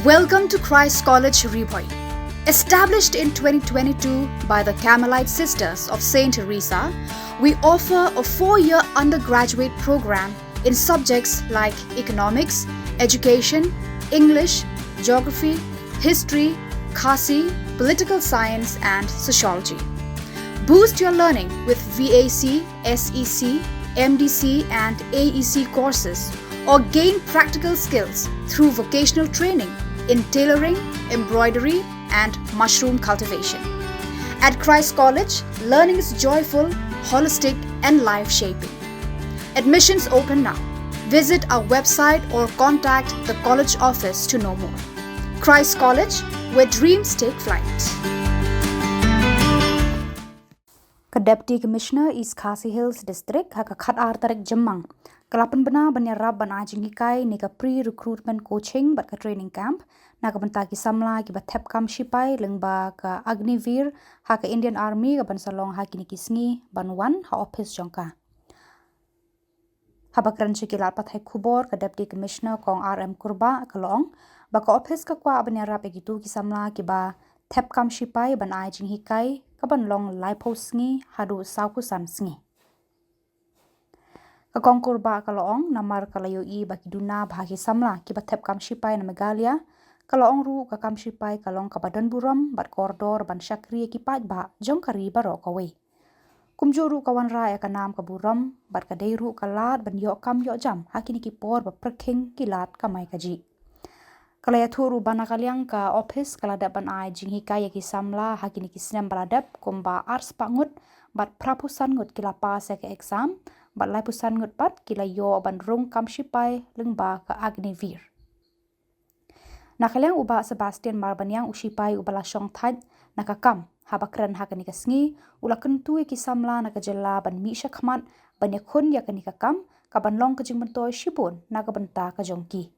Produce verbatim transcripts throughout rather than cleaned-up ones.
Welcome to Christ College Ri Bhoi. Established in twenty twenty-two by the Carmelite Sisters of Saint Teresa, we offer a four-year undergraduate program in subjects like economics, education, English, geography, history, Khasi, political science, and sociology. Boost your learning with V A C, S E C, M D C, and A E C courses, or gain practical skills through vocational training in tailoring, embroidery, and mushroom cultivation. At Christ College, learning is joyful, holistic, and life shaping. Admissions open now. Visit our website or contact the college office to know more. Christ College, where dreams take flight. Ka Deputy Commissioner East Khasi Hills District ha ka khatar tarik Jymmang ka la pynbna ban ïarap ban ai jinghikai ne ka pre-recruitment coaching bad ka training camp na ka bynta ki samla kiba thep kam shipai lyngba ka Agniveer ha ka Indian Army, ka ban sa long ha kine ki sngi ban wan ha office jong ka. Haba kren sha ki lad pathai khubor, ka Deputy Commissioner Kong R M Kurbah ka la ong ba ka office ka kwah ban ïarap ïa kito ki samla kiba thep kam shipai ban ai jinghikai ka ban long laiphew sngi haduh sawphew san sngi. Ka Kong Kurbah ka la ong namar ka la ïohi ba ki duna bha ki samla kiba thep kam shipai na Meghalaya, ka la ong ruh ka kam shipai ka long kaba don burom bad kordor ban shakri ïa ki paidbah jong ka ri baroh kawei. Kumjuh ruh ka wanrah ïa ka nam ka burom bad ka dei ruh ka lad ban ïoh kam ïoh jam ha kine ki por ba pyrkhing ki lad kamai kajih. Ka la ïathuh ruh ba na ka liang ka office ka la dep ban ai jinghikai ïa ki samla ha kine ki snem ba la dep, kumba arspah ngut bad phraphew san ngut ki la pass ïa ka exam bad laiphew san ngut pat ki la ïoh ban rung kam shipai lyngba ka Agniveer. Na ka liang u Bah Sebastian Marbaniang, u shipai uba la shong thait na ka kam, haba kren ha kane ka sngi, u la kyntu ïa ki samla na ka jylla ban mih shakhmat ban ïakhun ïa kane ka kam ka ban long ka jingmyntoi shibun na ka bynta ka jong ki.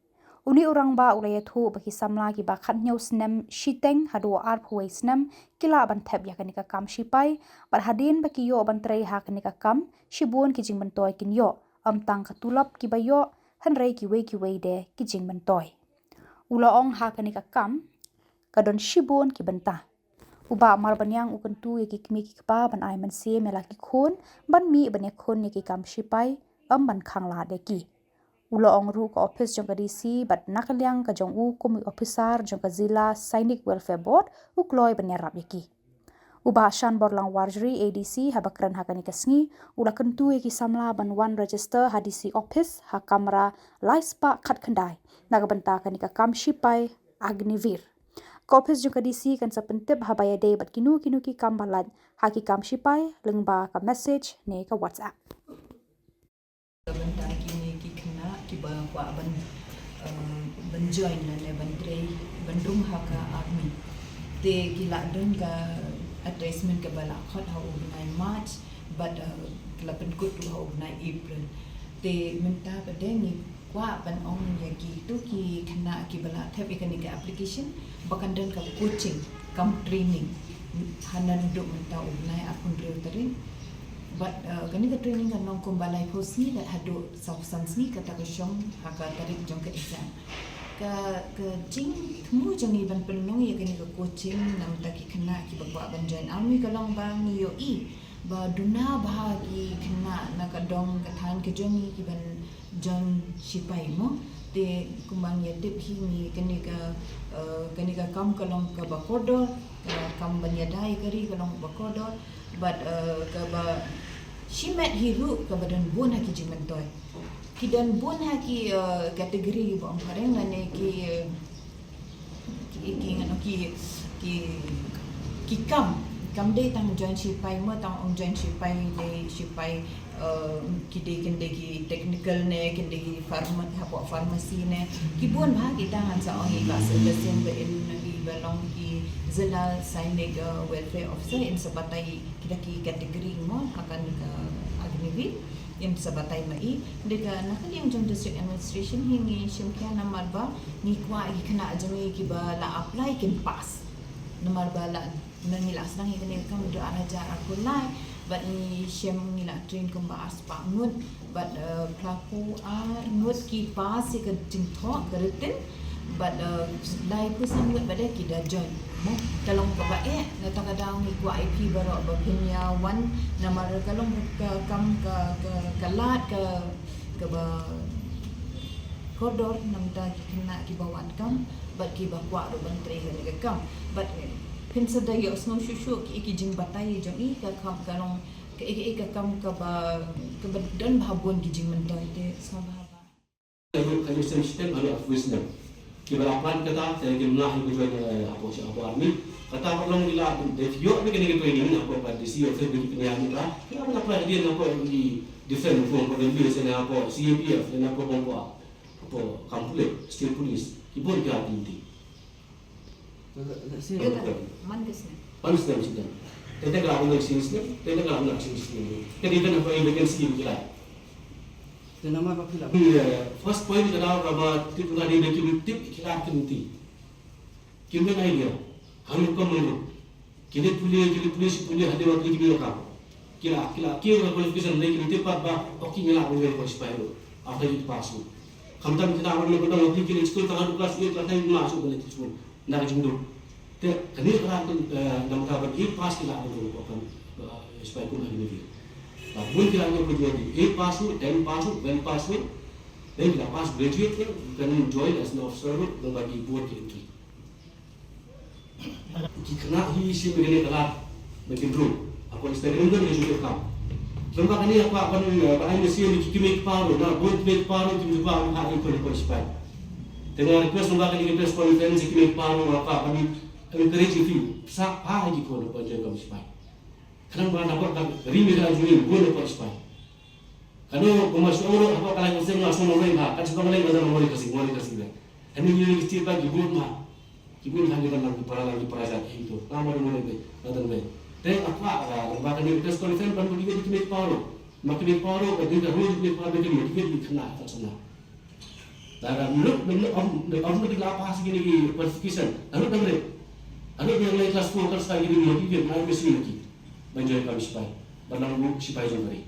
Une u rangbah u la ïathuh ba ki samla kiba khathynñiew snem shiteng haduh arphew wei snem ki lah ban thep ïa kane ka kam shipai, bad hadien ba ki ïoh ban trei ha kane ka kam, shibun ki jingmyntoi kin ïoh, ym tang ka tulop kiba ïoh, hynrei kiwei kiwei de ki jingmyntoi. U la ong ha kane ka kam ka don shibun ki bynta. U Bah Marbaniang u kyntu ïa ki kmie ki kpa ban ai mynsiem ïa la ki khun ban mih ban ïakhun ïa ki kam shipai, ym ban khanglad ïa ki. U la ong ruh ka office jong ka D C bad na ka liang ka jong u kum u officer jong ka Zilla Sainik Welfare Board u kloi ban ïarap ïa ki. U Bah Shanborlang Warjri, A D C, haba kren ha kane ka sngi, u la kyntu ïa ki samla ban wan register ha D C office ha kamra laispah khatkhyndai na ka bynta kane ka kam shipai Agniveer. Ka office jong ka D C kan sa pyntip haba ïadei bad kino kino ki kam ba lait ha ki kam shipai lyngba ka message ne ka WhatsApp. Ka bynta kine ki khynnah kiba kwah ban, eh, ban join lane ban trei, ban rung ha ka army. Te ki la don ka advertisement kaba la khot ha u bnai March, bad, eh, ki la pynkut ruh ha u bnai April. Te mynta pat de ngi kwah ban ong ïa kito ki khynnah kiba la thep ïa kane ka application ba kan don ka coaching cum training ha naduh mynta u bnai arphew hynriew tarik. Bad, eh, kane ka training kan long kumba laiphew sngi lane haduh sawphew san sngi, kata ka shong ha ka tarik jong ka exam. Ka, ka jingthmu jong ngi ban pynlong ïa kane ka coaching na bynta ki khynnah kiba kwah ban join army ka long ba ngi ïohi ba duna bha ki khynnah na ka dong ka thaiñ ka jong ngi kiban join shipai mo. Te kumba ngi ïa tip hi ngi kane ka, eh, kane ka kam ka long kaba kordor, ka kam ban ïada ïa ka ri ka long kaba kordor. Bad, eh, kaba shimet hi ruh kaba don bun ha ki jingmyntoi. Ki don bun ha ki, eh, category ba ong phareng lane ki, eh, ki, ki, ngano ki, ki, ki kam. Kam dei tang join shipai mo, tang ong join shipai, dei shipai, eh, ki dei, kin dei ki technical ne, kin dei ki pharma-, hapoh pharmacy ne. Ki bun bha kita, ngan sa ong ïa ka Sylvester ba in, iba long ki Zilla Sainik, eh, Welfare Officer, in sa batai kita ki category mo ha kane ka Agniveer, in sa batai ma i. Dei ka na ka liang jong District Administration hi ngi shim khia namar ba ngi kwah ki khynnah jong ngi kiba la apply kin pass. Namar ba la, na ngi la sdang ïa kane ka kam naduh ar hajar arphew lai, bad ngi shim, ngi la train kumba arspah ngut, bad, eh, phraphew ar ngut ki pass ïa ka jingthoh ka written, Bad, uh, lai phew san ngut bad ki da join. Mo, ka long kaba eh, nangta ka daw ngi kwah ïa phi baroh ba phin ïa wan, namar ka long ka kam ka, ka, ka lad ka, kaba kordor, nangta ki khynnah kiba wan kam, bad kiba kwah ruh ban trei ha kane ka kam. Bad, eh, phin sa da ïohsngew shuh shuh ki, ki jingbatai jong i, ka kam ka long, ka, ka, ka kam kaba, kaba don bha bun ki jingmyntoi, te sngewbha ba. Ka ju, ka ju snem shiteng haduh arphew snem. Kiba la plan kata, te kim lah ïa ka join, eh, hapoh, hapoh army. Kata ka long ki la, dei ïoh beit kane ka training hapoh ka D C office, bad ki pynïaid mynta. Ki la apply hadien hapoh ki defense, hapoh ka railway, ne hapoh C A P F, ne hapoh, hapoh, hapoh kam pulit, state police. Ki bun ki la apply. Let's see. Kata, man ka snem. Baru snem sih kan. Tete ka aku nang sini snem, tete ka aku nang sini snem. Jadi kan apa yang bikin sini kita. Te namar ba phi la. Iya, first point ka daw kaba tip nga dei ba kim tip ki la kim ti. Kim don idea. Hangno ka mano. Ki leit pule, ki leit pule shi pule hadien ba ki leit pule ka. Ki la, ki la, ki la qualification lei ki leit pat ba, ok, ngi la pule ko sipai ruh. After eight pass ruh. Khamtam ki la wan na ka dang ki leit school tang haduh class eight, class nine, ma shu leit school. Na ka jingduk. Te kane ka rat, eh, na ka ban eight pass ki la duk ko kan, eh, sipai kum ha Navy. Ba bun ki la duk ko eight pass ruh, ten pass ruh, twelve pass ruh. Then ki la pass graduate ruh, kan join as an officer ruh, nang ba ki bor ki entry. Ki khynnah hi shim ïa kane ka lad ba kin rung. Hapoh East Bengal ka jingkyrkhu. Tang ba kane hapoh ban, eh, ba ai masi ïa ki kmie ki kpa ruh, na bun kmie ki kpa ruh kim ju kwah ban phah ïa ki khun hapoh sipai. Te nga request lyngba kane ka press conference ïa ki kmie ki kpa ruh, hapoh ban encourage ïa ki, sa phah ïa ki khun hapoh jong ka sipai. Khnang ba na ka rim ïa ka jingim bun hapoh sipai. Kano kumba shu ong ruh hapoh ka lai ka seng nga shu ong ruh ba ka shu ong ruh ba nga ong ruh ka seng, ong ruh ka seng. Kane ngi ngi ti ba ki bun ma. Ki bun ha ngi ban lang ki para lang ki para jait hi to. Nga ma ong ruh ba nga ong ruh. Te nga kwah ba kane ka press conference ban bagi ki kmie ki kpa ruh. Ma kmie ki kpa ruh ka dei ka role ki kmie ki kpa ruh ki kmie ki khynnah ka sona. Lada mluk, mluk, om, om, mluk la pass kine ki qualification. Lada dang rit. Lada dang rit class four, class five kine ki, ki, ki, ban join kam sipai. Ban nang sipai jong ka ri.